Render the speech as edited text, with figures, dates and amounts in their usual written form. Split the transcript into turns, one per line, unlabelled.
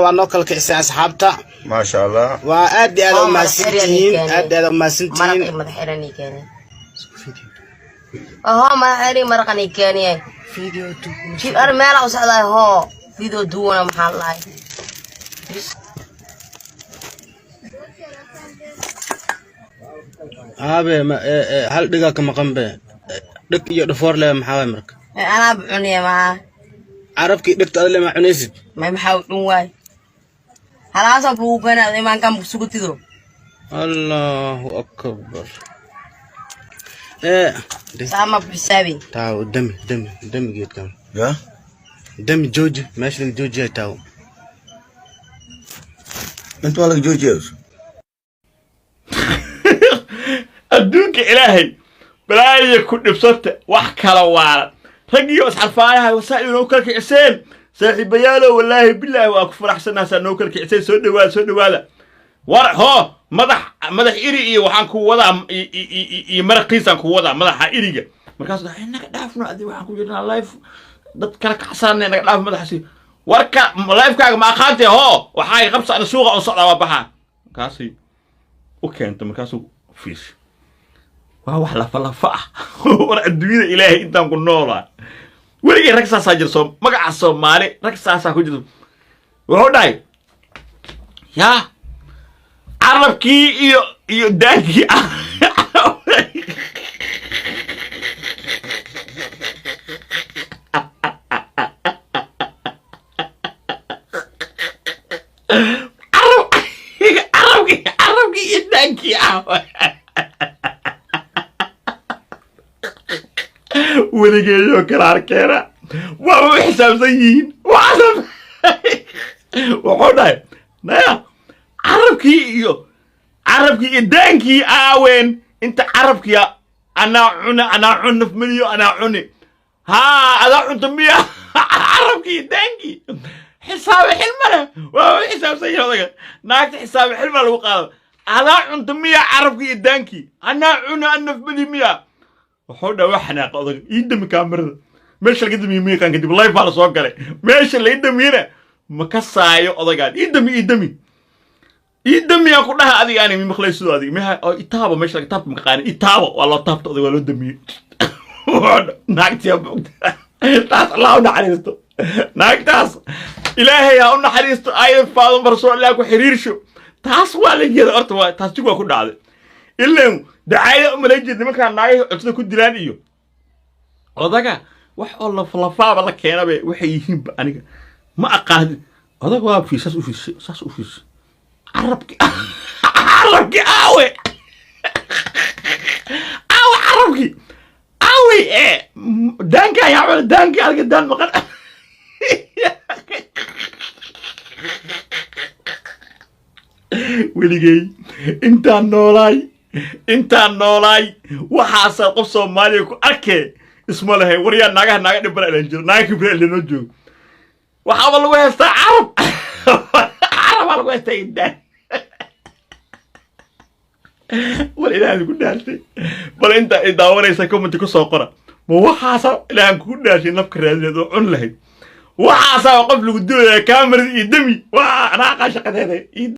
Waa noo kala kicisay, asxaabta.
Maasha Allah.
Waa aad iyo aad
Oo,
u mahadsantihiin. Aad iyo aad u mahadsantihiin.
Maraqii madax xiran ii keenay. Hoo, madax xiran, maraqan ii keeniyay. Jib ar meela u socdaay. Hoo, video duwana maxaa lahay?
Aabe ma hal dhigaa ka maqan be. Dhig iyo dhafoor le, maxaa waay marka?
Anaa cuniya maxaa?
Carabkii dhigta adle ma cunaysid?
May, maxaa u cun waay? Halaasaa lagu keenay imaankan sugutido.
Allahu akbar.
Saama xisaabi.
Taawo, dami, dami, dami geedkan.
Ya.
Dami, jooji meesha laga joojiya, taawo.
Inta waa laga joojiya.
Adduunka Ilaahay balaaya ku dhibsanta, wax kala waalan raggiyo isxarfaanaha wasaa inoo kala kiciseen. Saaxiibayaalo, wallaahi bilaahi waa ku faraxsanaha saa noo kala kiciseen. Soo dhawaada, soo dhawaada. War hoo, madax madax iri iyo waxaan ku wadaa iyo maraqiisaan ku wadaa madaxa iriga. Markaas dhahay, naga dhaafno adi, waxaan ku jirnaa live, dad kala kacsaana, naga dhaaf madaxasi. Warka livekaaga ma aqaantee? Hoo, waxaa qabsa, ana suuqa on socdaa, waa baxaa. Markaasay u keenta, markaasuu fiirshay, waa wax lafa lafa ah. War adduunyada Ilaahay intaan ku noolaa weligay rag saasaa jira. Soo magaca Soomaali rag saasaa ku jirta. Wuxuu dhahay, yaa carabkii iyo daankii. Carab, carabkii iyo daankii ah. Weligeeyoo kala arkeena waa u xisaabsan yihiin. Wuxuu dhahay, naya, carabkii iyo daankii aaween. Inta carabkiya anaa cuna, anaa cun naf miliyo, anaa cuni. Haa, adaa cunta miya? Carabkii iyo daankii xisaabe xilma leh, waa u xisaabsan yihiin. Odaga naagta xisaabe xilma lagu qaado. Adaa cunta miya carabkii iyo daankii? Anaa cuna, an naf mili miya? Wuxuu dhaa, waa xanaaqa odaga. Ii dami kaamirada. Meesha laga damiye ma yaqaan. Kadib live baa la soo galay. Meesha laga damiyena ma ka saayo odagaan. Ii dami, ii dami, ii damiyaan ku dhaha. Adiga ani maqlay sidoo adiga miha oo itaabo meesha laga taabta ma qaanin. Itaabo, waa loo taabta odag, waa loo damiyey. Naagtiyaa bogta taas, Allah u naxariisto naagtaas, Ilaahay ha u naxariisto. Ayad Faadon barso, Allah ku xiriirsho. Taas waa la jeeda horta, waa taas jig waa ku dhacday. Ilan dacaayada umala jeed nimankaa naagaha cuntada ku dilaan iyo odaga wax oo laflafaaba la keenabe waxay yihiinba aniga ma aqaan. Odaga waa fiir, saas u fiirshay, saas u fiirshay. Carabki, carabki aawe? Aawe carabki? Aawe ee daanka ayaa cuna daanki adiga daan maqan. Weligay intaan noolaay, intaan noolaay, waxaasaa qof Soomaaliya ku arkee isma lahayn. Waryaa, naagaha naaga dhibana ilan jiro, naaga kibra ilanoo joogo. Waxaaba lagu haystaa carab, carabaa lagu haystaa indaan. War Ilaahan ku dhaartay, bal inta i daawanaysa comment ku soo qora, ma waxaasa Ilaahan kugu dhaarshay nafka raadineed oo cun lahayd? Waxaasaa qof lagu dilaya, kaamarada iyo demi waa anaa aqaan shaqadeeda.